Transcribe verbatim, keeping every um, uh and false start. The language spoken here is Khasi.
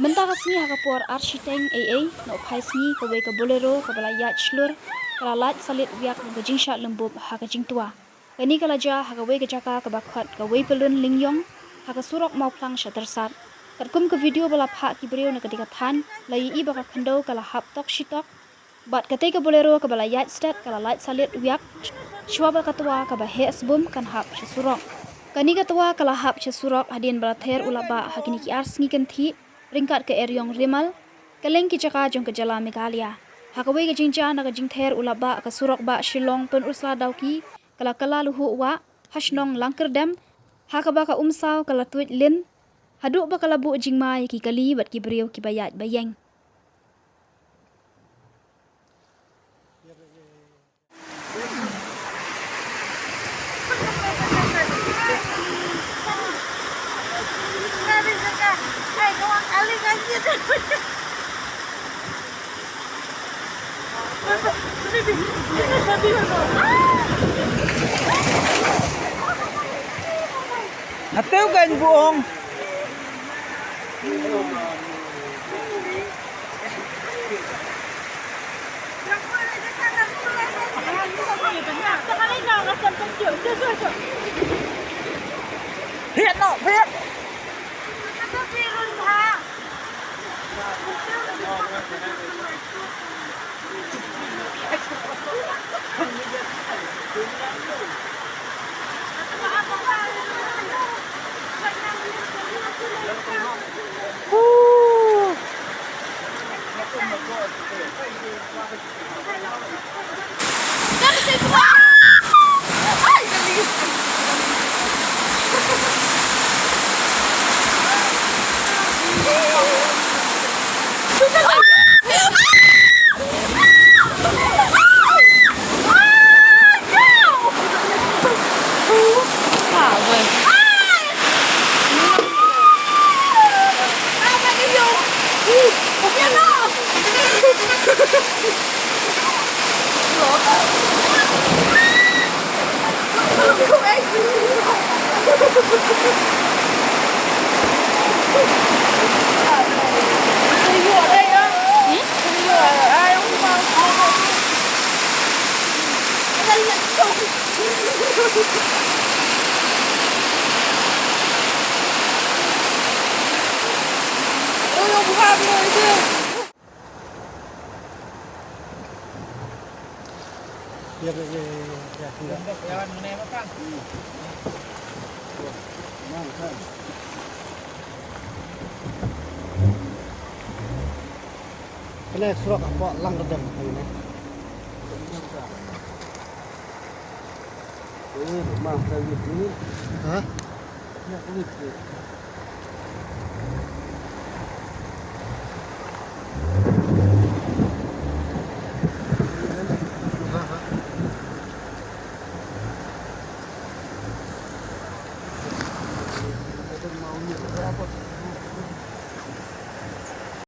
Mynta ka sngi ha ka por ar shiteng ei ei, nohphai sngi, kawei ka Bolero kaba la ïaid shlur ka la lait salit wiak na ka jingshah lymbup ha ka jingtwa. Kane ka la jia ha kawei ka jaka kaba khot kawei pyllun Lyngiong, ha ka surok Mawphlang sha Tyrsad. Katkum ka video ba la phah ki briew na katei ka thaiñ, la ïohi ba ka khyndew ka la hap tok shi tok, bad katei ka Bolero kaba la ïaid stet ka la lait salit wiak shuwa ba ka twa kaba heh sbun kan hap sha surok. Kane ka twa ka la hap sha surok hadien ba la ther u labah ha kine ki ar sngi kynthih, ryngkat ka eriong rimal, kylleng ki jaka jong ka jylla Meghalaya. Ha kawei ka jingjia na ka jingther u labah, ka surok bah Shillong Pynursla Dawki ka la kylla luhuh wah ha shnong Langkyrdem, ha kaba ka umsaw ka la tuid lin, haduh ba ka la buh jingma ïa ki kali bad ki briew kiba ïaid ba ïeng. Hatew kan buong. Phiat no, phiat. Kane surok hapoh Langkyrdem kane. Ha?